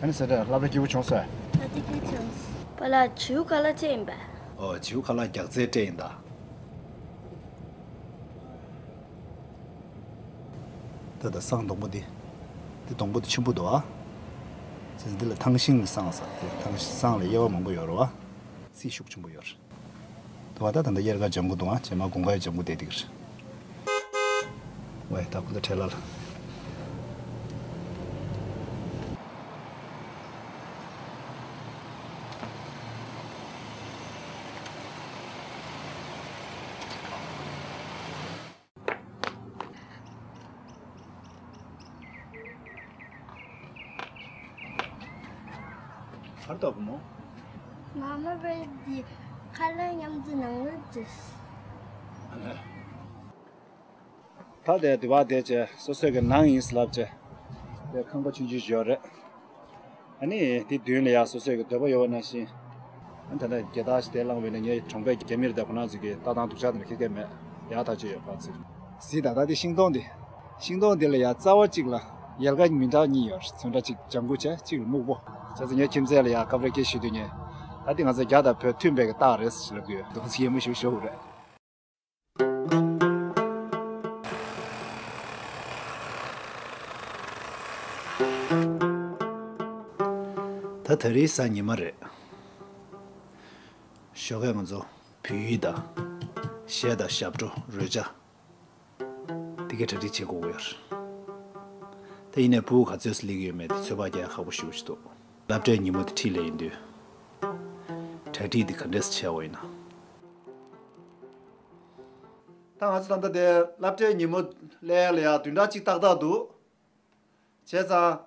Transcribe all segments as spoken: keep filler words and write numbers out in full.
ཨ་ནི་ཟེར་ད་སློབ་གྲྭ་སྐྱིད་པོ་བྱུང་སོང་། ད་དེ་སྐད་བྱུང་། པཱ་ལགས་བྱིའུ་ཁ་ལག་ཅི་ཡིན་པས། ཨོ་བྱིའུ་ཁ་ལག་རྒྱགས་ཚད་སྤྲད་ཡིན་ད། ད་ད་བསང་སྡོང་པོ་འདི། འདི་སྡོང་པོ་འདི་ཆེན་པོ་འདུག་ཨ། ཙི་འདི་ལ་ཐང་ཤིང་གི་བསང་ཟེར། འདི་ཐང་ཤིང་བསང་ལ་དབྱེ་བ་མང་པོ་ཡོད་རེད་བ། རྩི་ཤུགས་ཆེན་པོ་ཡོད་རེད། དུ་བ་ད་ད་ད་དབྱར་ཁ་ལྗང་གུ་འདུག་ཨ། རྗེས་མ་དགུན་ཁའི་ལྗང་གུ་བསྡད་འདུག་རེད། ཝེ་ད་ཁོ་ད་ཁྲེ་ལ་ལ། གར་ལྟ་བུ་མོ། མ་མ་བས་ཀྱི་ཁ་ལག་མཉམ་དུ་ནང་ལ་འཛུལ། ད་དེ་དུ་བ་དེ་བྱས་སོ་སོའི་གི་ནང་ཡིན་ལབ་བྱས། དེ་ཁང་པ་ཆུང་ཆུང་ཞིག་ཡོད་རེད། ཨ་ནི་དེ་མདུན་ལ་ཡ་སོ་སོའི་གི་འདོད་པ་ཡོད་པ་ནང་བཞིན། ཨ་ནི་ད་ལྟ་རྒྱལ་དར་ཞིག་དེ་བསླངས་པས་ན་ངའི་གྲོང་པའི་རྒྱལ་མི་རེད། ད་ཁོ་རང་ཚོ་གི་ལྟ་སྟངས་སྡུག་ཅག་དེ་འདྲ་ཁེ་ཁེ་མེད། ཡག་ཐག་ཆོད་ཡོད་པ་ཚོས། གཟིགས་དང་ད་དེ་ཤིང་སྡོང་འདི། ཤིང་སྡོང་འདི་ལ་ཡ་རྩ་བ་གཅིག་ལ་ཡལ་ག་མི་འདྲ་གཉིས་ཡོད་རེད། ཚོན་ཁྲ་གཅིག་ལྗང་གུ་བྱས་གཅིག་ལ་སྨུག་པོ། བྱས་ཙང་ངའི་ཁྱིམ་མཚེས་ལ་ཡ་སྐབས་རེ་སྐད་ཞུ་དུས་ངས། ད་དེ་ང་ཚོ་རྒྱ་དང་བོད་མཐུན་པའི་གི་རྟགས་རེད་ཟེར་ལབ་ཀྱི་ཡོད། འདུག་སེ་ཡེ་མོ་ཞིག་ཤོར་རེད། ད་ད་རེས་གཟའ་ཉི་མ་རེད། ཞོགས་ཀས་ང་ཚོ་བོད་ཡིག་དང་གཞས་དང་ཞབས་བྲོ་རོལ་ཆ་དེ་གའི་གྲ་སྒྲིག་བྱེད་དགོས་ཀྱི་ཡོད་རེད། ད་ཡིན་ནའི་ཕྲུ་གུ་ག་ཚོད་སླེབས་ཀྱི་ཡོད་མེད་དེ་ཚོད་དཔག་རྒྱག་ཡ་ཁག་པོ་ཞེ་པོ་ཅིག་འདུག་སློབ་གྲྭའི་ཉིན་མོ་དེ་འཁྲིས་ལ་ཡིན་དུས། གྲ་སྒྲིག་དེ་ག་འདྲས་བྱས་པ་ཡིན་ན། ད་ང་ཚོ་ད་ལྟ་དེ་སློབ་གྲྭའི་ཉིན་མོ་སླེབས་ཡ་ལ་ཡ་བདུན་ཕྲག་གཅིག་ཏག་ཏག་འདུག་བྱས་ཙང་།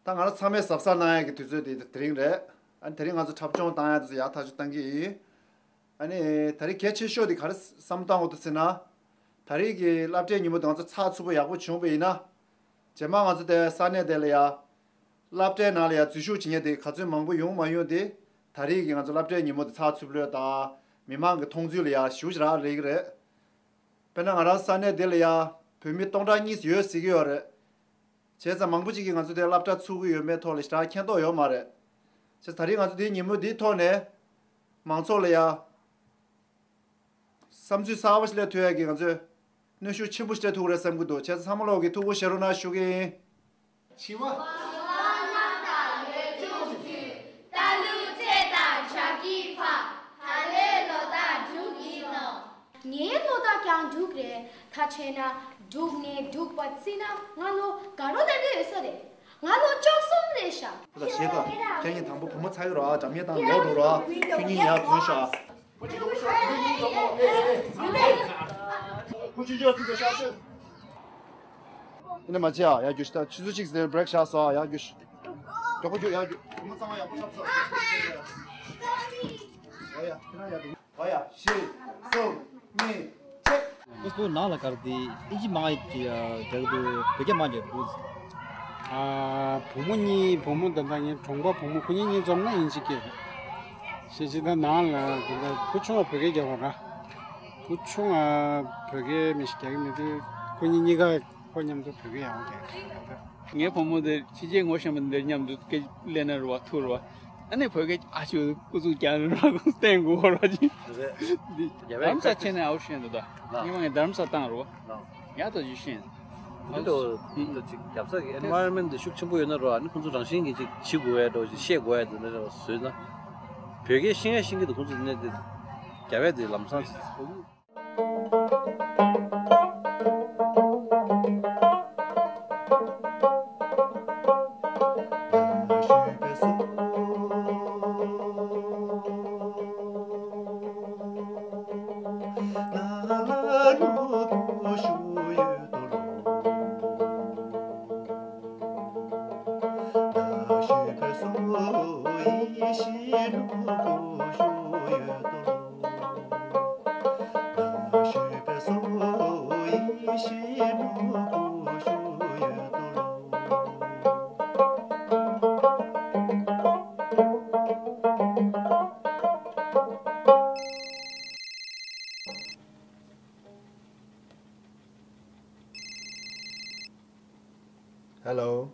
ད་ང་རང་ཚང་མས་གཟབ་གཟབ་གནང་ཡ་གི་དུས་ཚོད་དེ་དེ་རིང་རེད། ཨ་ནི་དེ་རིང་ང་ཚོ་འཁྲབ་སྦྱོང་བཏང་ཡ་དེ་ཚོ་ཡག་ཐག་ཆོད་གཏང་གི་ཡིན། ཨ་ནི་དེ་རིང་གལ་ཆེ་ཤོས་དེ་ག་རེ་བསམ་བཏང་འོ་དུ་ཟེར་ན། དེ་རིང་གི་སློབ་གྲྭའི་ཉིན་མོ་དེ་ང་ཚོ་ཚགས་ཚུད་པོ་ཡག་པོ་བྱུང་བ་ཡིན་ན། རྗེས་མ་ང་ཚོ་དེ་ས་གནས་དེ་ལ་ཡ། སློབ་གྲྭའི་ནང་ལ་ཡ་འཛུལ་ཞུགས་བྱེད་མཁན་དེ་ག་ཚོད་མང་པོ་ཡོང་མ་ཡོང་དེ། དེ་རིང་གི་ང་ཚོ་སློབ་གྲྭའི་ཉིན་མོ་དེ་ཚགས་ཚུད་པོ་དང་། མི་མང་གི་མཐོང་ཚུལ་ལ་ཡ་ཞེ་པོ་ཅིག་རག་ལས་ཀྱི་རེད། དཔེར་ན་ང་རང་ས་གནས་དེ་ལ་ཡ་བོད་མི་སྟོང་ཕྲག་གཉིས་ཡོད་ཟེར་གྱི་ཡོད་རེད། བྱས་ཙང་མང་པོ་ཅིག་གིས་ང་ཚོ་དེ་སློབ་གྲྭ་ཚུགས་ཀྱི་ཡོད་མེད་ཐོག་ལ་ཞེ་དྲག་མཁྱེན་རྟོགས་ཡོད་མ་རེད། བྱས་ཙང་ད་རེས་ང་ཚོ་དེའི་ཉིན་མོ་འདིའི་ཐོག་ནས་མང་ཚོགས་ལ་ཡ་བསམ་ཚུལ་གསར་པ་ཞིག་སླེབས་ཐུབ་ཡ་གི་ང་ཚོས་གནོན་ཤུགས་ཆེན་པོ་ཞིག་སྤྲད་ཐུབ་ཀྱི་རེད་བསམ་གྱི་འདུག་བྱས་ཙང་ཚང་མ་ལོག་གིས་ཐུགས་ཁུར་བཞེས་རོགས་གནང་ཞུ་གི་ཡིན། བྱི་བ། བྱི་བ་རྣམས་དང་ལོ་ཆུང་དུས། རྟ་ལུག་ཚེ་དང་བྱ་སྐྱིད་ཕ། ད་ལོའི་ལོ་རྟགས་འབྲུག་ཡིན་ནོ། ངའི་ལོ་རྟགས་ཀྱང་འབྲུག་རེད། ད་བྱས་ན་འབྲུག་ནས་འབྲུག་པ་བརྩིས་ན་ང་ལོ་དགའ་རོགས་ལྡན་པའི་འོས་ས་རེད། ང་ལོ་བཅུ་གསུམ་རེད་ཤག་ད་ཞེས་ད་ཁྱེད་གཉིས་དང་པོ་བུ་མོ་ཚ་ཡོད་ར་འགྲམ་ཉེ་དང་ལོག་འགྲོ་ར། ཁྱོད་གཉིས་ཡར་ཐོན་ཤག་ཨ་ནི་མ་བྱེད་ཨ། ཡར་རྒྱུགས་ཤིག་ད་ཆུ་ཚོད་གཅིག་ཟིན་བྷི་རེག་བཞག་སོང་ཨ། ཡར་རྒྱུགས་ཤིག་མགྱོགས་པོ་རྒྱུགས། ཡར་རྒྱུགས། བུ་མོ་ཚང་མ་ཡག་པོ་འཁྲབ་སོང་། ཨོ་ཡ་ཁྱེད་རང་ཡར་རྒྱུགས། ཨོ་ཡ་བཞི་གསུམ་གཉིས་ཆེ། ཁོ་ཚོ་ནང་ལ་གར་དེ་ཨིན་ཇི་མང་ཡིག་རྒྱག་འདུག་བོད་སྐད་མང་རྒྱག་འདུག་ཨ། བུ་མོ་གཉིས། བུ་མོ་ད་ལྟ་ངའི་གྲོང་པ་བུ་མོ་ཁོ་གཉིས་གཉིས་འཛོམས་ན་ཨིན་ཇི་སྐད་རེད། ཤེས་ཅི་ད་ནང་ལ་ད་ལྟ་བུ་ཆུང་བ་བོད་སྐད་རྒྱག་པ་ར། བུ་ཆུང་བ་བོད་སྐད་མི་ཞིག་རྒྱག་གི་མེད་དུས་ཁོ་གཉིས་གཉིས་ཀ་ཁོ་མཉམ་དུ་བོད་སྐད་ཡག་པོ་རྒྱག་གི་འདུག་ད་ལྟ། ངའི་བུ་མོ་དེ་ཕྱི་རྒྱལ་ངོ་ཤེས་པ་འདིར་མཉམ་དུ་སྐད་ལས་ན་རུ་བ་ཐུག་རུ་བ། ཨ་ནི་བོད་སྐད་ཨ་ཞུ་སྐུ་གཟུགས་རྒྱང་རིང་ར་བསྟན་དགོས་ར་ཅིག་རེད། འདི་རྒྱ་བལ་རྡ་རམ་ས་ཆེ་ནས་ཨའུ་ཤེས་འདུག་ད། ལགས། ཉི་མ་ངས་རྡ་རམ་ས་བཏང་རུ་བ། ལགས། ཡ་ད་ཅི་ཤེས། འདི་ལོ་འདི་ལོ་ཅིག་རྒྱབ་ས་གི་ཨེན་ཝ་རོན་མེན་ཊི་འདི་ཤུགས་ཆེན་པོ་ཡོད་ན་རོ། ཨ་ནི་ཁོང་ཚོ་རང་བཞིན་གྱིས་ཅིག་བྱེད་དགོས་ཡ་འགྲོ་ཅིག་བཤད་དགོས་ཡ་འདི་འདྲ་བཟོས་ན། བོད་སྐད་ཤེས་ཡ་ཤེས་ཀྱི་འདུག་ཁོང་ཚོ་འདི་ནས་འདི་རྒྱ་བལ་འདི་ལམ་སང་ཅིག Hello.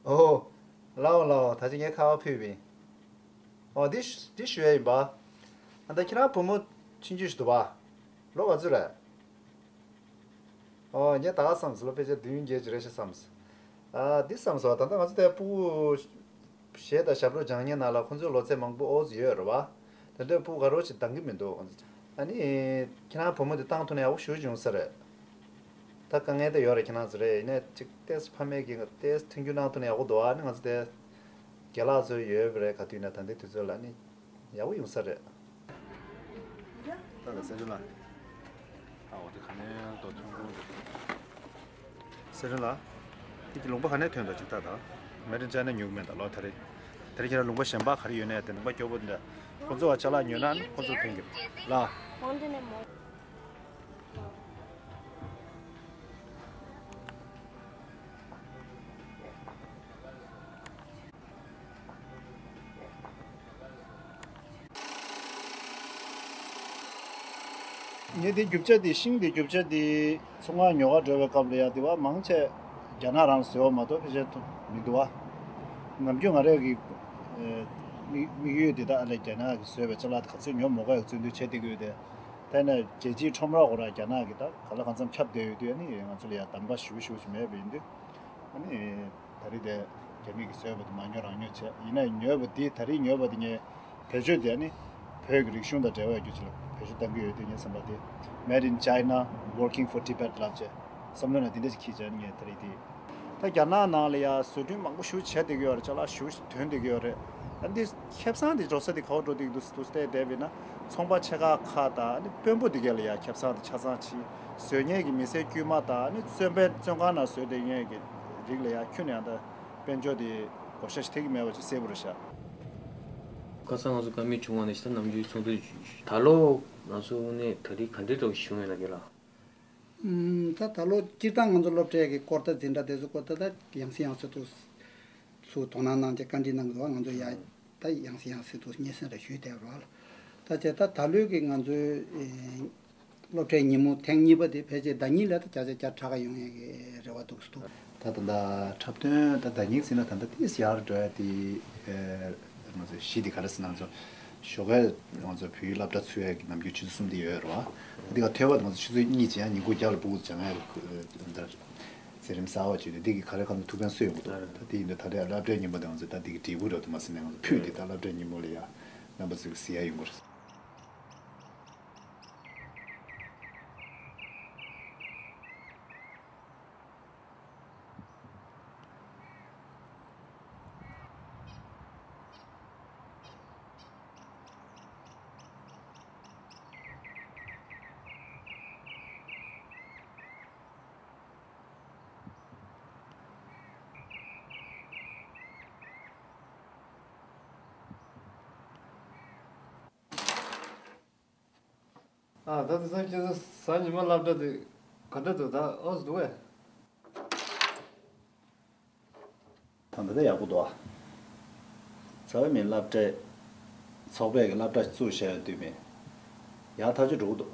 ཨོ། ལའོ་ལའོ། ད་ཅི་ངས་ཁ་བ་ཕུད་པིན། ཨོ་འདི་ཤ- འདི་ཞུ་ཡ་ཡིན་པ། ཨ་ད་ཁྱེད་རང་བུ་མོ་ཆུང་ཆུང་ཞིག་འདུག་པ། ལོ་ག་ཚོད་རེད། ཨོ་ངས་ད་ག་བསམས་སོང་། ལོ་ཕལ་ཆེར་བདུན་བརྒྱད་ཅིག་རེད་ཤག་བསམས། ཨ་འདི་བསམས་སོང་། ད་ལྟ་ང་ཚོ་དེ་སྤུ་གུ་གཞས་དང་ཞབས་བྲོ་སྦྱང་མཁན་ནང་ལ་ཁོང་ཚོའི་ལོ་ཚད་མང་པོ་ཨོ་ཙི་ཡོད་རེད་པ། དེ་འདྲའི་སྤུ་གུ་ག་རེ་ཅིག་འདང་གི་མི་འདུག་ཁོང་ཚོ། ཨ་ནི་ཁྱེད་རང་བུ་མོ་དེ་བཏང་ཐུབ་ན་ཡག་པོ་ཞེ་པོ་ཅིག་ཡོང་ས་རེད། ད་དཀའ་ངལ་དེ་ཡོད་རེད། ཁྱེད་རང་ཚོ་རེད། ཡིན་ནའི་ཅིག་ཏོག་ཙམ་ཕ་མས་ཀྱིས་ཏོག་ཙམ་མཐུན་འགྱུར་གནང་ཐུབ་ན་ཡག་པོ་འདུག་ཨ་ནི་ང་ཚོ་དེ་རྒན་ལགས་ཚོ་ཡོད་པ་རེད། ག་དུས་ན་ད་ལྟའི་དུས་ཚོད་ལ་ནི་ཡག་པོ་ཡོང་ས་རེད། ད་ལ་སེ་རི་ལ། ཨ་འོ་དེ་ག་ནས་ལྟོ་ཐོན་ཁུངས་རེད། སེ་རི་ལ། ཁྱེད་ཀྱི་ལུང་པ་ག་ནས་ཐོན་འདུག་ཅིག་ལྟ་དང་། མེ་ཌིན་ཅའི་ན་ཉོ་གི་མེད་ད་ལོ་ད་རེས། ད་རེས་ཁྱེད་རང་ལུང་པ་གཞན་པ་ག་རེ་ཡོད་ནས་དེ་ལུང་པ་སྐྱོ་པོ་འདི་འདྲ། ཁོ་ཚོ་བ་ཅ་ལག་ཉོས་ན་ནི་ཁོ་ཚོ་ཕན་གྱི་ལ། ངས་དེ་རྒྱུ་ཆ་དེ་ཤིང་དེ་རྒྱུ་ཆ་དེ་ཚོང་ཁང་ཉོ་ག་འགྲོ་བའི་སྐབས་ལ་ཡང་དེ་བ་མང་ཆེ་རྒྱ་ནག་རང་བཟོས་པ་མ་གཏོགས་ཕལ་ཆེར་ཐུབ་མི་འདུག་བ། ནམ་རྒྱུན་ང་རང་གི་དམིགས་དམིགས་ཡུལ་དེ་དག་ཨ་ལས་རྒྱ་ནག་གིས་བཟོས་པའི་ཅ་ལག་དེ་ག་ཚོད་ཉོ་མ་དགོས་ཡག་བརྩོན་འགྲུས་བྱེད་བསྡད་ཀྱི་ཡོད་དེ། དེ་ནས་རྒྱལ་སྤྱིའི་ཁྲོམ་ར་ཁོ་ར་རྒྱ་ནག་གི་ད་ག་ལ་གང་འཚམ་ཁྱབ་བསྡད་ཡོད་དུས་ཨ་ནི་ང་ཚོ་ལ་ཡང་གདམ་ག་ཞེ་པོ་ཞེ་པོ་ཞིག་མེད་པ་ཡིན་དུས། ཨ་ནི་ད་རེས་དེ་རྒྱ་མི་གིས་བཟོས་པ་དེ་མ་ཉོ་རང་ཉོ་བྱས། ཡིན་ན་ཡང་ཉོས་པ་དེ་ད་རེས་ཉོས་པ་དེ་ངས་བེད་སྤྱོད་དེ་ཨ་ནི་བོད་ཀྱི་རིག་གཞུང་དང་འབྲེལ་བ་ཡོད་རྒྱུ་ཅིག་ལ་བེད་སྤྱོད་གཏང་གི་ཡོད་དུས་ངས་བསམ་པ་དེ། Made in China, working for Tibet ལབ་བྱས་བསམ་བློ་ནང་དེ་འདྲ་ཞིག་འཁྱེར་བྱས་ཨ་ནི་ངས་ད་རེས་དེ། ད་རྒྱ་ནག་ནང་ལ་ཡ་བཟོ་སྐྲུན་མང་པོ་ཞེ་པོ་བྱས་བསྡད་ཀྱི་ཡོད་རེད། ཅ་ལག་ཞེ་པོ་ཞིག་ཐོན་བསྡད་ཀྱི་ཡོད་རེད། ཨ་འདི་ཁེ་བཟང་དེ་འགྲོ་ས་དེ་ག་པར་འགྲོ་བསྡད་ཀྱི་འདུག་འདུག་བལྟས་བསྡད་པ་ཡིན་ན་ཚོང་པ་ཆེ་ཁག་ཁག་དང་ཨ་ནི་དཔོན་པོ་དེ་གས་ལ་ཡ་ཁེ་བཟང་དེ་ཆ་ཚང་ཕྱིན། བཟོ་མཁན་གྱི་མི་སེར་དཀྱུས་མ་དང་ཨ་ནི་བཙོན་པའི་བཙོན་ཁང་ནང་བཟོས་བསྡད་མཁན་གྱི་རིགས་ལ་ཡ་ཁྱོན་ནས་ཡང་ད་དཔལ་འབྱོར་དེ་བགོ་བཤའ་ཞིག་ཐེབས་ཀྱི་མེད་པ་ཅིག་གསལ་པོ་རེད་ཤག་ཁ་སང་ང་ཚོ་བཀའ་མོལ་བྱུང་བ་ནས་ད་ནམ་རྒྱུན་ཚོགས་འདུ་ད་ལོ་ང་ཚོ་དངོས་གནས་ད་རེས་ག་འདྲའི་འདྲ་བོ་ཞིག་བྱུང་ཡོད་ན་རྒན་ལགས། ཨུམ། ད་ད་ལོ་སྤྱིར་བཏང་ང་ཚོ་སློབ་གྲྭའི་གི་སྐོར་ཐག་འཛིན་གྲྭ་དེ་ཚོ་སྐོར་ཐག་ད་ཡང་སེ་ཡང་སེ་ཐུགས་སུ་དོ་སྣང་གནང་བྱས་བཀའ་འདྲི་གནང་གི་འདུག་ང་ཚོ་ཡ་ད་ཡང་སེ་ཡང་སེ་ཐུགས་སུ་སྙན་སེང་རེ་ཞུས་བསྡད་རོགས་ལ། ད་བྱས་ད་ད་ལོའི་གི་ང་ཚོའི་ཨེ་སློབ་གྲྭའི་ཉིན་མོ་ཐེངས་གཉིས་པ་དེ་ཕལ་ཆེར་ཟླ་ཉིན་ལ་ད་བརྒྱ་ཆ་བརྒྱ་ཕྲག་ག་ཡོང་ཡས་གི་རེ་བ་འདུག་སུ་འདུག་ད་ད་ད་འཁྲབ་སྟོན་ད་ཟླ་ཉིན་ཟིན་ན་ད་ད་ཏིས་ཡར་འགྲོ་ཡ་དེ་ཨེ། ང་ཚོ་གཞི་དེ་ག་རེ་ཟེར་ན་ང་ཚོ་ཞོགས་ཀས་ང་ཚོ་བོད་ཡིག་སློབ་གྲྭ་ཚུགས་ཡས་ཀྱི་ནམ་རྒྱུན་ཆུ་ཚོད་གསུམ་དེ་ཡོད་རེད་བ། འདི་ག་ཐོས་པ་ང་ཚོ་ཆུ་ཚོད་གཉིས་བྱས་ཡང་ཉིན་གུང་རྒྱབ་ལ་སྤུ་གུ་སྦྱང་ཡས་ལ་འདར་ཟས་རིམ་ཟ་བ་བྱས་ཏེ་འདི་གི་ག་རེ་གང་དུ་ཐུགས་ཕན་གསོས་ཡོང་གི་འདུག་ད་དེ་ཡིན་དུས་ད་ལྟའི་སློབ་གྲྭའི་ཉིན་མོ་དེ་ང་ཚོ་ད་འདི་གི་འབྲས་བུ་རེད་འདུག་མ་ཟེར་ནས་ང་ཚོ་ཕུད་དེ་ད་སློབ་གྲྭའི་ཉིན་མོ་ལ་ཡ་རྣམ་པ་ཚོས་གཟིགས་ཡ་ཡོང་གི་རེད། ཨ་ད་དེང་སང་ཁྱེད་ཚོ་གཟའ་ཉི་མ་སློབ་གྲྭ་དེ་ག་འདྲ་འདུག་ད་ཨོ་སི་འདུག་གས། ད་ལྟ་ད་ཡག་པོ་འདུག་ཨ། རྩ་བའི་མི་སློབ་གྲྭའི་ཚོགས་པས་ཀྱི་སློབ་གྲྭ་བཙུགས་བཞག་ཡོད་དུས་མི་ཡག་ཐག་ཆོད་འགྲོ་གི་འདུག་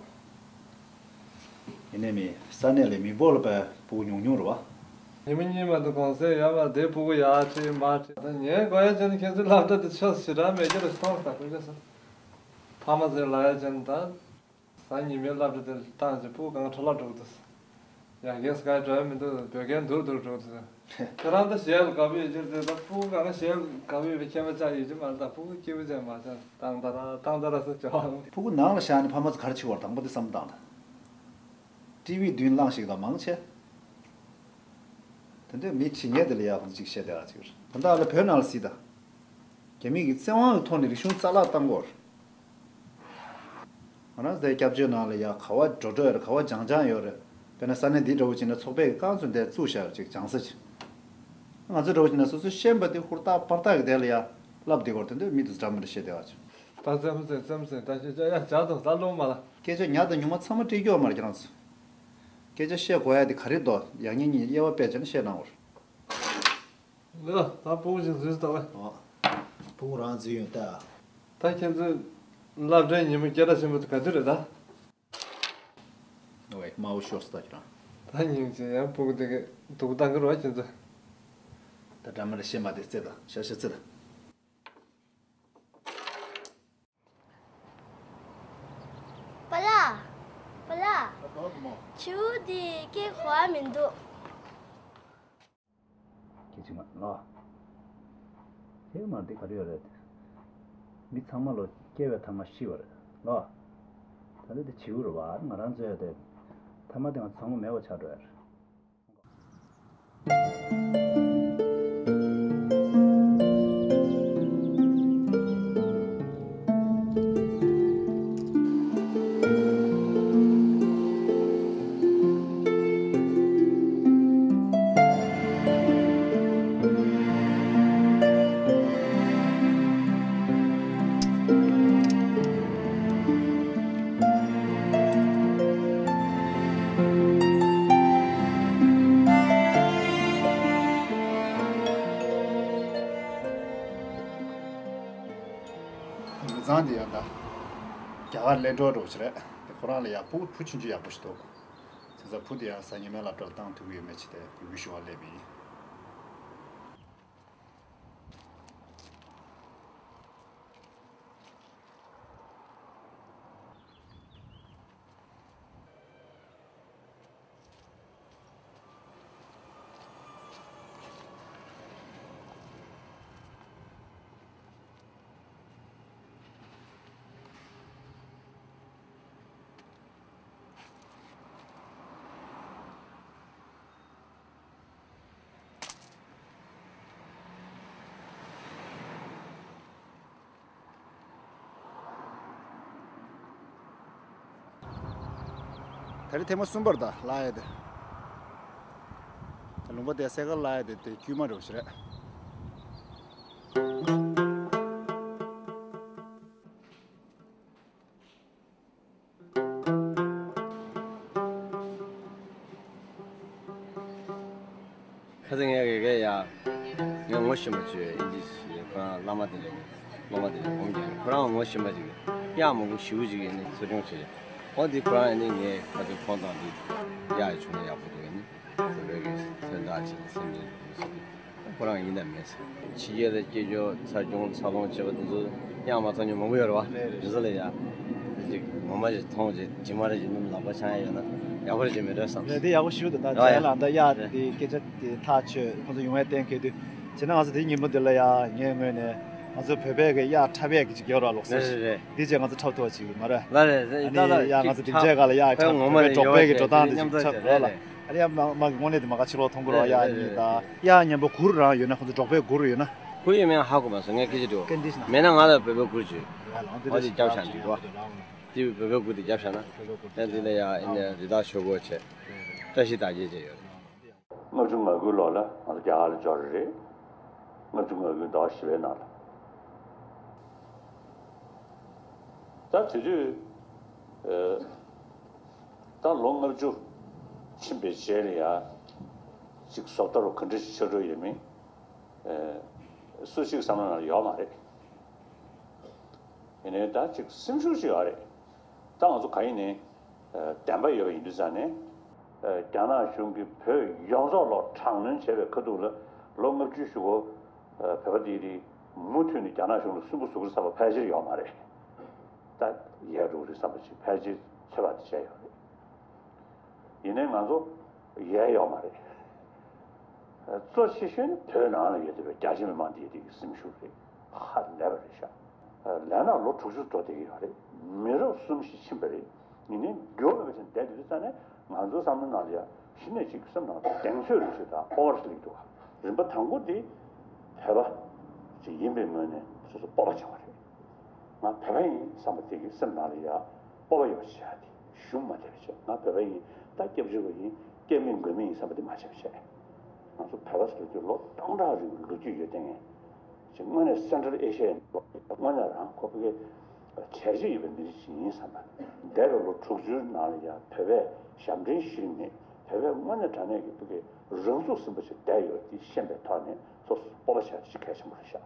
ཡིན་ནའི་མི་ས་གནས་ལ་མི་འབོར་ལ་པའི་སྤུ་གུ་ཉུང་ཉུང་རེད་བ། ཉི་མ་གཉིས་མ་གཏོགས་གུང་སེང་ཡོད་མ་རེད། དེ་སྤུ་གུ་ཡར་ཁྲིད་མར་ཁྲིད། ད་ངས་གོ་ཡ་བྱས་ན་ཁྱེད་ཚོའི་སློབ་གྲྭ་དེ་ཆོས་ཞེ་དྲག་མེད་ཀྱི་རེད་སོང་ས་ཁོ་ཚོ། ཕ་མ་ཚོས་ལབ་ཡ་བྱས་ན་ད། གཟའ་ཉི་མའི་སློབ་གྲྭ་དེ་བཏང་རྗེས་སྤུ་གུ་གང་འཕྲོ་བརླག་འགྲོ་གི་འདུག་ཡ་གིས་ག་འགྲོ་ཡ་མི་འདུག་བོད་སྐད་འདུག་འདུག་འགྲོ་གི་འདུག་ཁྱེད་རང་ད་གཞས་ལ་དགའ་པོ་ཡོད་ཀྱི་རེད་དེ་ད་སྤུ་གུ་གང་གཞས་ལ་དགའ་པོ་ཡོད་པའི་ཁྱད་པར་ཅང་ཡོད་ཀྱི་མ་རེད། ད་སྤུ་གུ་སྐྱིད་པོ་ཅན་མ་ཅང་ཏང་ཏ་ར་ཏང་ཏ་ར་ཟེར་བྱ་བ། སྤུ་གུ་ནང་ལ་བཞག་ནས་ཕ་མ་ཚོ་ག་རེ་བྱེད་དགོས་རེད། དང་པོ་དེ་བསམ་བློ་བཏང་དང་། ཊི་ཝི་མདུན་ལངས་ཤིག་དང་མང་ཆེ། དེ་འདྲའི་མི་ཇི་ངན་དེ་ལ་ཡག་པོ་ཅིག་བཤད་བསྡད་པ་ཅིག་རེད། ད་ལྟ་ལ་བོད་ནང་ལ་གཟིགས་དང་། རྒྱ་མི་གི་བཙན་དབང་གི་ཐོག་ནས་རིག་གཞུང་རྩ་བརླག་བཏང་གི་ཡོད་རེད། ང་རང་ཚོའི་སྐྱབས་བཅོལ་ནང་ལ་ཡ་ག་བ་འགྲོ་འགྲོ་ཡོད་རེད། ག་བ་སྦྱང་སྦྱང་ཡོད་རེད། དཔེར་ན་ས་གནས་འདི་འདྲ་བོ་ཅིག་ན་ཚོགས་པས་རྐང་བཙུགས་འདིར་བཙུགས་བཞག་ཡོད་ཅིག་སྦྱང་ས་ཅིག་ང་ཚོ་འདྲ་བོ་ཅིག་ན་སོ་སོས་ཤེས་པ་དེ་ཧུར་ཐག་པར་ཐག་གི་དེ་ལ་ཡ་ལབ་བསྡད་ཀྱི་ཡོད་རེད། དེ་འདྲ་མི་འདུག་འདྲ་མི་འདྲ་བཤད་བསྡད་པ་ཅིག་ད་ཙམ་ཟེར་ཙམ་ཟེར་ད་ཤེས་བྱ་ཡ་བྱ་དང་ད་ལོ་མ་ལ། སྐད་ཆ་ཉག་དང་ཉུང་མ་ཚང་མ་སྤྲད་རྒྱུ་ཡོད་མ་རེད་ཁྱེད་རང་ཚོ། སྐད་ཆ་བཤད་དགོས་ཡ་དེ་ག་རེ་འདུག་ཡང་སྙིང་གཉིས་དབྱེ་བ་ཕྱེ་བྱས་ནས་བཤད་གནང་བར། ལགས། ད་སྤུ་གུ་ཅིག་འཛུལ་ཟིན་ད་བས། ཨོ། སྤུ་གུ་རང་འཛུལ་ཡོང་ད། ད་ཁྱེད་ཚོས་སློབ་གྲྭའི་ཉིན་མོ་སྐད་གྲགས་ཆེན་པོ་དེ་ག་དུས་རེད་ད། ཨོའི་དམའ་བོ་ཤོར་སོང་ད་ཁྱེད་རང་། ད་སྙིང་རྗེ། ཡང་སྤུ་གུ་དེ་གས་སྡུག་བཏང་གི་རེད་བ་ཁྱེད་ཚོས། ད་འདྲ་མི་འདྲ་བཤད་མ་དེ་རྩེ་དང་ཤ་ཤ་རྩེ་དང་། པ་ལགས། པ་ལགས། ཨ། ད་དུང་མོ། བྱིའུ་འདི་སྐད་གོ་བ་མི་འདུག་སྐད་ཅིག་མ་ལོ། དེ་མ་འདི་ག་རེ་ཡོད་རེད། མི་ཚང་མ་ལོ་སྐྱེ་བའི་ཐ་མ་ཤི་བ་རེད་ལོ། ད་ལྟ་དེ་བྱིའུ་རེད་བ། ང་རང་ཚོའི་དེ་ཐ་མ་དེ་ང་ཚང་མ་མེད་པ་ཆགས་འགྲོ་ཡ་རེད། མི་ཚང་འདི་ཡང་ད་རྒྱ་གར་ལས་འགྲོ་འགྲོ་ཞིག་རེད། དེ་ཁོ་རང་ལ་ཡག་པོ་བུ་ཆུང་ཆུང་ཡག་པོ་ཞིག་འདུག་བྱས་ཙང་བུ་དེ་ཡང་གཟའ་ཉི་མའི་སློབ་གྲྭར་བཏང་ཐུབ་ཀྱི་ཡོད་མེད་ཅིག་དེ་ཡི་གུ་ཞུ་བ་སླེབས་ཡིན། ད་རེས་ཐེངས་མ་གསུམ་པར་ད་བརླག་ཡ་དེ། ད་ལུང་པ་དེ་སེ་ག་བརླག་ཡ་དེ་དེ་དཀྱུས་མ་འདྲ་བོ་ཞིག་རེད། ཁ་སང་ངས་རེ་རེ་ཡ། ངས་ངོ་ཤེས་པ་བྱོས་ཨིན་ཇི་ཞིག་ཁོ་རང་བླ་མ་དེ་ལས། སློབ་མ་དེ་ལས་འོང་ཀྱང་ཁོ་རང་ངོ་ཤེས་པ་ཅིག་གཡག་མང་པོ་ཞེ་པོ་ཅིག་ཡིན་ནི་འཚོ་སྐྱོང་བྱས། འོ་དེ་ཁོ་རང་ཡིན་ནི་ངས་ཁ་ཐུག་ཁོང་དང་དེ་གཡག་ཡི་བྱུང་ན་ཡག་པོ་འདུག་ཡིན་ནི་བོད་པའི་གི་མཚོན་རྟགས་ཅིག་སེམས་ཅན་དེ་ཚོ་ཁོ་རང་ཡིན་དང་མེད་ཟེར། ཕྱི་རྒྱལ་ལ་སྐྱེས་འབྱོར་འཚར་སྐྱོང་འཚར་ལོངས་བྱས་པ་དེ་ཚོ་གཡག་མ་འཚར་མྱོང་མང་པོ་ཡོད་རེད་བ། རེད་རེད། དེ་ཚོ་ལ་ཡ། དེ་ཅིག་ངོ་མ་ཅིག་མཐོང་བྱས་ཇི་མ་རེད་ཅིག་སྣུམ་ལག་པ་འཆང་ཡ་ཡོད་ན་ཡག་པོ་རེད་ཅིག་མེད་འགྲོ་བསམ། རེད་དེ་ཡག་པོ་ཞིག་འདུག་ད་རེད་རེད། རྗེས་ལ་ད་གཡག་རེད། དེ་སྐད་ཆ་དེ་ཐག་ཆོད་ཁོང་ཚོ་ཡོང་བའི་གཏན་འཁེལ་དུས། བྱས་ན་ང་ཚོ་དེ་ཉིན་མོ་འདི་ལ་ཡ་ངའི་ངོས་ནས་ང་ཚོ་བོད་པའི་གི་གཡག་འཁྲབ་ཡས་ཀྱི་ཅིག་ཡོད་ར་ལོག་ཟེར། རེད་རེད་རེད། དེ་རྗེས་ང་ཚོ་འཁྲབ་ཐུབ་པ་ཅིག་མ་རེད། ལ་རེད་རེད། ཨ་ནི་ད་ད་ཡ་ང་ཚོ་དེ་རྗེས་ག་ལ་ཡ་ཁོའི་ངོ་མ་འཁྲབ་ནས་འབྲོག་པའི་གི་འགྲོ་སྟངས་དེ་ཅིག་འཁྲབ་རོགས་ལ། ཨ་ནི་ཡ་མ་མ་གི་དངོས་གནས་དེ་མ་ག་ཕྱི་ལོགས་མཐོང་གི་རོགས། གཡག་གཉིས་དང་གཡག་མཉམ་པོ་གུར་རང་ཡོད་ན་ཁོང་ཚོ་འབྲོག་པའི་གུར་ཡོད་ན། གུར་ཡོད་མེད་ཧ་གོ་མ་སོང་ངས་སྐད་ཆ་དྲི་བ། མེད་ན་ང་ལ་བོད་པའི་གུར་བྱོས། ཨོ་དེ་རྒྱབ་བཞག་འདུག་རོགས། དེ་བོད་པའི་གུར་དེ་རྒྱབ་བཞག་ན། ཡང་དེ་ལ་ཡ་ཨེ་ནས་རི་དྭགས་ཆོས་འཁོར་བྱས། བཀྲ་ཤིས་རྟགས་བརྒྱད་བཅས་ཡོད་རེད། ལྔ་བཅུ་ང་དགུའི་ལོ་ལ་ང་ཚོ་རྒྱ་གར་ལ་འབྱོར་རེད། ལྔ་བཅུ་ང་དགུའི་ཟླ་བ་བཞི་པའི་ནང་ལ། ད་དེ་དུས། ཨ། ད་ལོ་ལྔ་བཅུ་ཕྱིན་པའི་རྗེས་ལ་ཡ། ཅིག་བཟོ་ལྟ་རུ་ག་འདྲ་ཞིག་ཆགས་འགྲོ་ཡོད་མེད། ཨ། སུ་གཅིག་བསམ་བློ་ནང་ཡོད་མ་རེད། ཡིན་ནའི་ད་ཅིག་སེམས་ཤུགས་ཤིག་ཡོད་རེད། ད་ང་ཚོ་ག་ཡིན་ནའི། ཨ། བདེན་པ་ཡོད་པ་ཡིན་དུས་ཙང་ནས། ཨ། རྒྱ་ནག་གཞུང་གིས་བོད་ཡོངས་རྫོགས་ལོག་དྲག་གནོན་བྱས་པའི་ཁ་ཐུག་ལ་ལོ་ལྔ་བཅུ་ཞུ་གོ། ཨ། བོད་པ་དེ་རིགས་མུ་མཐུད་ནས་རྒྱ་ནག་གཞུང་ལ་སུན་པོ་བཟོ་གི་རེད་བསམ་པ་ཕལ་ཆེར་ཡོད་མ་རེད། ད་ཡལ་འགྲོ་གི་རེད་བསམ་པ་ཅིག་ཕལ་ཆེར་ཚོད་དཔག་དེ་བྱས་ཡོད་རེད། ཡིན་ནའི་ང་ཚོ་ཡལ་ཡོད་མ་རེད། གཙོ་ཆེ་ཤོས་ནི་བོད་ནང་ལ་ཡོད་བསྡད་པའི་རྒྱ་ཆེ་མི་མང་འདིའི་སྟེང་གི་སེམས་ཤུགས་རེད། ཧ་ལས་པ་རེད་ཤག་ལས་ན་ལོ་དྲུག་ཅུ་འགྲོ་བསྡད་ཀྱི་ཡོད་རེད། མི་རབས་གསུམ་བཞི་ཕྱིན་པ་རེད། ཡིན་ནའི་འགྱུར་བ་མེད་པ་བྱས་བསྡད་དུས་ཙང་ནས་ང་ཚོའི་བསམ་བློ་ནང་ལ་ཡ་གཞི་ནས་ཅིག་སེམས་ནང་གདེང་ཚོད་རེ་ཞིག་དང་སྤོབས་པ་རེ་ཞིག་སླེབས་འདུག་རིམ་པ་དང་པོ་དེ་བོད་པ་ཅིག་ཡིན་པའི་ངོས་ནས་སོ་སོ་སྤོབས་པ་བྱུང་བ་རེད། ང་བོད་པ་ཡིན་བསམ་པ་དེ་གི་སེམས་ནང་ལ་ཡ་སྤོབས་པ་ཡོད་པ་བྱས་ཏེ་ཞུམ་མ་བསྡད་པ་བྱས། ང་བོད་པ་ཡིན། ད་སྐྱབས་བཅོལ་བ་ཡིན། སྐྱབས་མེད་མགོན་མེད་ཡིན་བསམ་པ་དེ་མ་བྱས་པ་བྱས། ང་ཚོ་བོད་པ་ཟེར་དུས་ལོ་སྟོང་ཕྲག་རིང་གི་ལོ་རྒྱུས་ཡོད་དེ་ངས་ཅིག་དངོས་གནས་Central Asia་ཡི་དངོས་གནས་རང་ཁོ་བོད་པའི་བྱས་རྗེས་ཡོད་པའི་མི་རིགས་ཤིག་ཡིན་བསམ་པ། འདས་པའི་ལོ་དྲུག་ཅུའི་ནང་ལ་ཡ་བོད་པས་ཞབས་འདྲེན་ཞུས་མེད། བོད་པས་དངོས་གནས་དྲང་གནས་ཀྱི་བོད་ཀྱི་རང་ཚུགས་ཟིན་པ་ཞིག་བསྡད་ཡོད་དེ་ཤེས་པའི་ཐོག་ནས་སོ་སོ་སྤོབས་པ་བྱས་ཤིག་གལ་ཆེན་པོ་རེད་ཤག་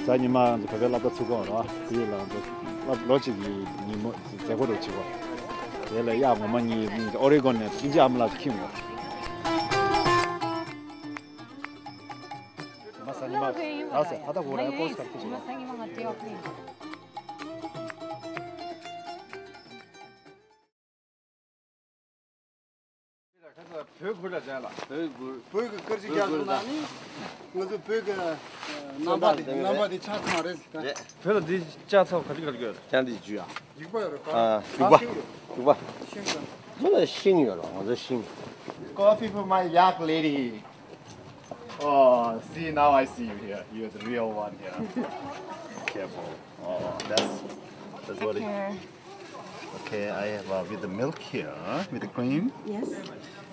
ད་ཉི་མ་བོད་པའི་སློབ་གྲྭ་ཚུགས་གོ་ར་དེ་ལ་ལོ་གཅིག་གི་ཉིན་མོ་མཛད་སྒོ་རུ་ཕྱིན་གོ། དེ་ལ་ཡག་ངོ་མ་གཉིས་ཨོ་རི་གོན་ནས་དབྱིན་ཇི་ཨ་མ་ལགས་ཁྱིམ་གོ། ཉི་མ་སང་ཉི་མ་ལགས་སེ་ཨ་ད་གོ་ར་ཡ་ཀོ་སི་ཁར་ཁྱིམ་གོ། བོད་ཁུལ་ལ་ཅན་ལ། བོད་ཁུལ། བོད་ཀྱི་སྐད་ཆ་རྒྱག་དགོས་ན་ནི་ང་ཚོ་བོད་ཀྱི་རྣམ་པ་དེ་རྣམ་པ་དེ་ཆགས་ཚང་རེད། རེད། བོད་ལ་འདི་ལྕགས་ཚང་ག་ཚོད་ག་ཚོད་ཡོད་རེད། ཀྱང་འདི་བརྒྱུད་ཡ། ཡིག་པ་ཡོད་རེད། ཨ། ཡིག་པ། ཡིག་པ། ཤིང་དང་། ཁྱོད་ལ་ཤིང་ཡོད་རེད། ང་ཚོ་ཤིང་། Coffee for my yak lady. Oh, see, now I see you here. You're the real one here. Careful. Oh, that's, that's what it. Okay, I have, uh, with the milk here, with the cream. Yes.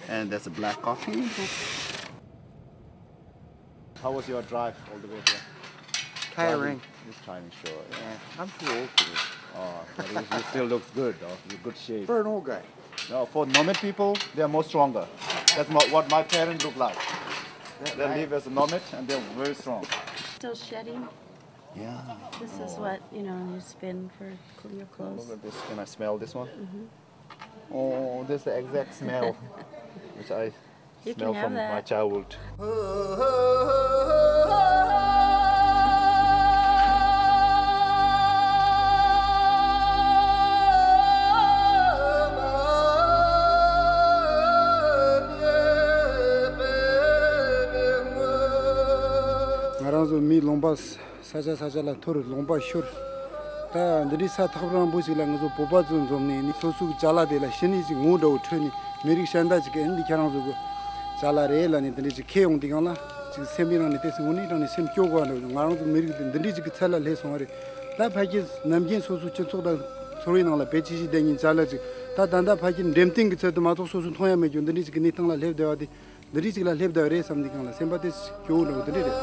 And that's a black coffee. How was your drive all the way here? Tiring. Driving, it's tiring, sure. Yeah. Yeah, I'm too old for this. Oh, but you, you still look good, though. You're good shape. For an old guy. No, for nomad people, they are more stronger. That's my, what my parents look like. They live as a nomad and they're very strong. Still shedding? Yeah. This is what, you know, you spin for cl-, your clothes. Look at this. Can I smell this one? Mm-hmm. Oh, this is the exact smell which I smell from my childhood. You can have that. ང་རང་ཚོ་མི་ལུང་པ་ས་ཆ་ས་ཆ་ལ་འཐོར། ལུང་པ་ཤོར། ད་འདི་འདྲའི་ས་ཐག་རིང་པོ་ཞིག་ལ་ང་ཚོ་བོད་པ་ཚོ་འཛོམས་ནས་ནི་སོ་སོའི་ཅ་ལག་དེ་ལ་ཤི་ནས་ཅིག་ངོ་འདྲ་བོ་འཕྲོད་ནས་མི་རིགས་གཞན་དག་ཅིག་གིས་ཨེ་འདི་ཁྱེད་རང་ཚོ་གི་ཅ་ལག་རེད་ལབ་ནས་འདི་འདྲ་ཅིག་ཁྱེར་ཡོང་དུས་སྒང་ལ་ཅིག་སེམས་པའི་ནང་ནས་ཏོག་ཙམ་དངོས་གནས་དྲང་ནས་སེམས་སྐྱོ་དགོས་པ་འདྲ་བོ། ང་རང་ཚོ་མི་རིགས་དེ་འདི་འདྲའི་ཅིག་གི་ཚད་ལ་སླེབས་སོང་བ་རེད། ད་ཕ་གིའི་ནམ་རྒྱུན་སོ་སོའི་སྤྱི་ཚོགས་དང་ཚོར་བའི་ནང་ལ་བེད་སྤྱི་གཞི་ལྡན་གྱི་ཅ་ལག་ཅིག་ད་ད་ལྟ་ཕ་གིའི་འགྲེམས་སྟོན་གྱི་ཚད་དུ་མ་གཏོགས་སོ་སོ་མཐོང་ཡ་མེད་རྒྱུ་འདི་འདྲའི་ཅིག་གི་གནས་སྟངས་ལ་སླེབས་བསྡད་པ་དེ། འདི་འདྲའི་ཅིག་ལ་སླེབས་བསྡད་པ་རེད་བསམ་དུས་སྒང་ལ་སེམས་པ་དེ་སྐྱོ་བོ་འདྲ་བོ་འདི་འདྲ་རེད།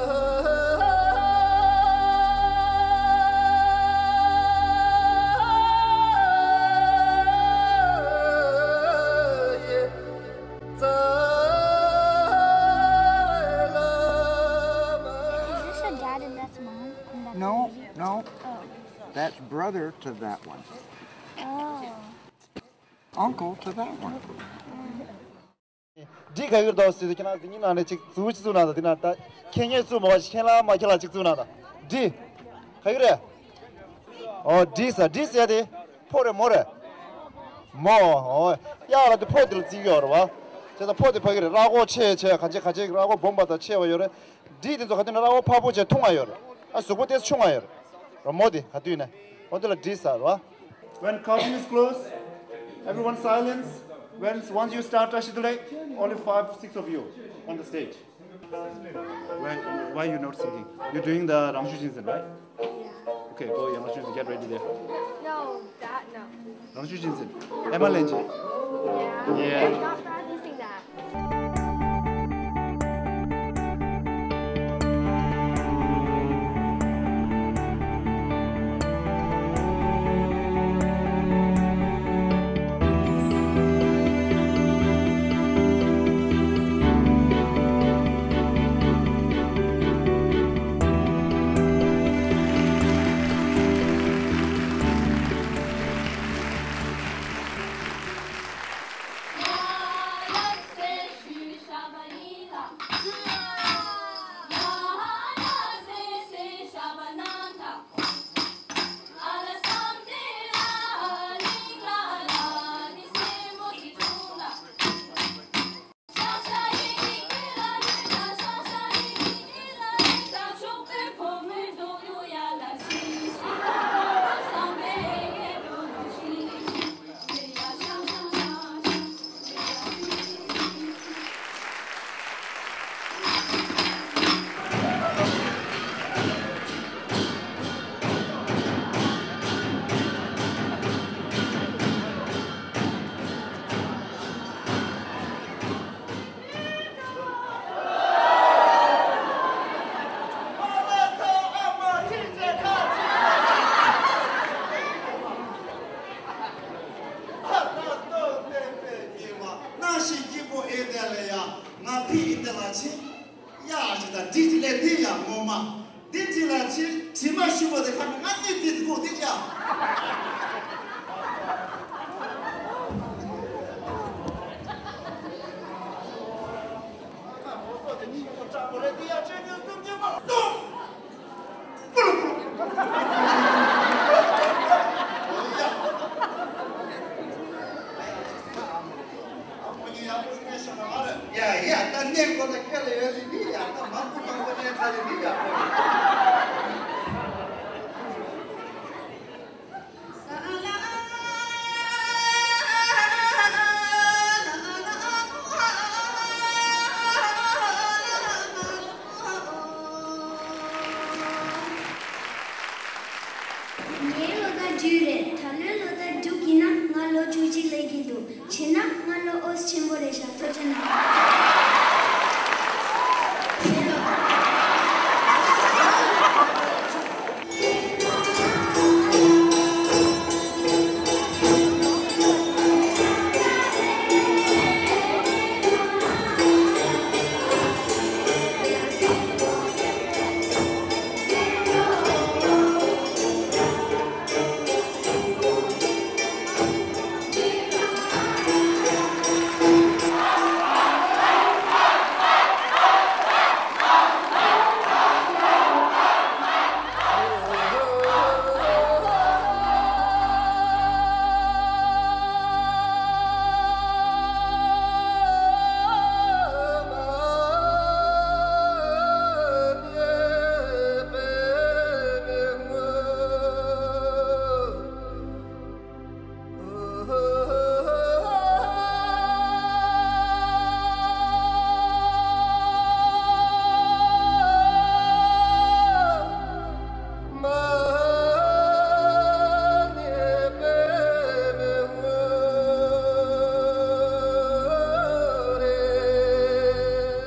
Is this a dad and that's mom? And that's No, baby? No. Oh. That's brother to that one. Oh. Uncle to that one. འདི་ག་གི་རེད་ཟེར་དུས་ཁྱེད་རང་འདི་གཉིས་ནང་ནས་གཅིག་བཙུགས་གཅིག་བཙུགས་ན་ད་འདི་ན་ད་ཁྱེད་གཉིས་བཙུགས་མ་བ་ཁྱེད་ལ་མ་ཁྱེད་ལ་གཅིག་བཙུགས་ན་ད་འདི་ག་གི་རེད། ཨོ་འདི་ས་འདི་ཟེར་དེ་ཕོ་རེད་མོ་རེད། མོ། ཨོ་གཡག་ལ་དེ་ཕོ་དེ་ལ་བརྩི་གི་ཡོད་རེད་བ། བྱས་ཙང་ཕོ་དེ་ཕ་གི་རེད། ར་སྒོ་ཆེ་ཆེ་ག་ཅིག་ག་ཅིག་ར་སྒོ་སྦོམ་པ་དང་ཆེ་བ་ཡོད་རེད། འདི་དེ་ཚོ་ག་དུས་ན་ར་སྒོ་ཕར་པོ་ཆེ་ཐུང་བ་ཡོད་རེད། ཨ་གཟུགས་པོ་དེ་ཆུང་བ་ཡོད་རེད། ར་མོ་དེ་ག་དུས་ན། འོ་དེ་ལ་འདི་ཟེར་བ། When curtain is closed, everyone silence. When, once you start Tashi Delek, only five, six of you on the stage. Why, why you not singing? You're doing the Rangshu Jinsen, right? Yeah. Okay, go, Rangshu Jinsen, get ready there. No, that, no. Rangshu Jinsen. Emma Lenji. Yeah. Yeah. I'm not practicing that.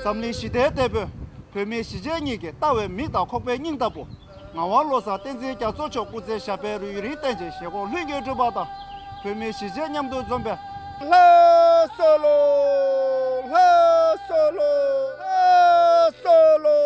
འཛམ་གླིང་ཞི་བདེའི་དེད་དཔོན། བོད་མིའི་གཞིས་བྱེས་གཉིས་ཀྱིས་ལྟ་བའི་མིག་དང་ཁོག་པའི་སྙིང་ལྟ་བུ། ངག་དབང་བློ་བཟང་བསྟན་འཛིན་རྒྱ་མཚོ་མཆོག་སྐུ་ཚེ་ཞབས་པད་རིང་རིང་བརྟན་ཅིང་བཞེད་དགོངས་ལྷུན་གྱིས་གྲུབ་པ་དང་། བོད་མིའི་གཞིས་བྱེས་མཉམ་དུ་འཛོམས་པའི། ལྷ་སོ་ལོ། ལྷ་སོ་ལོ། ལྷ་སོ་ལོ།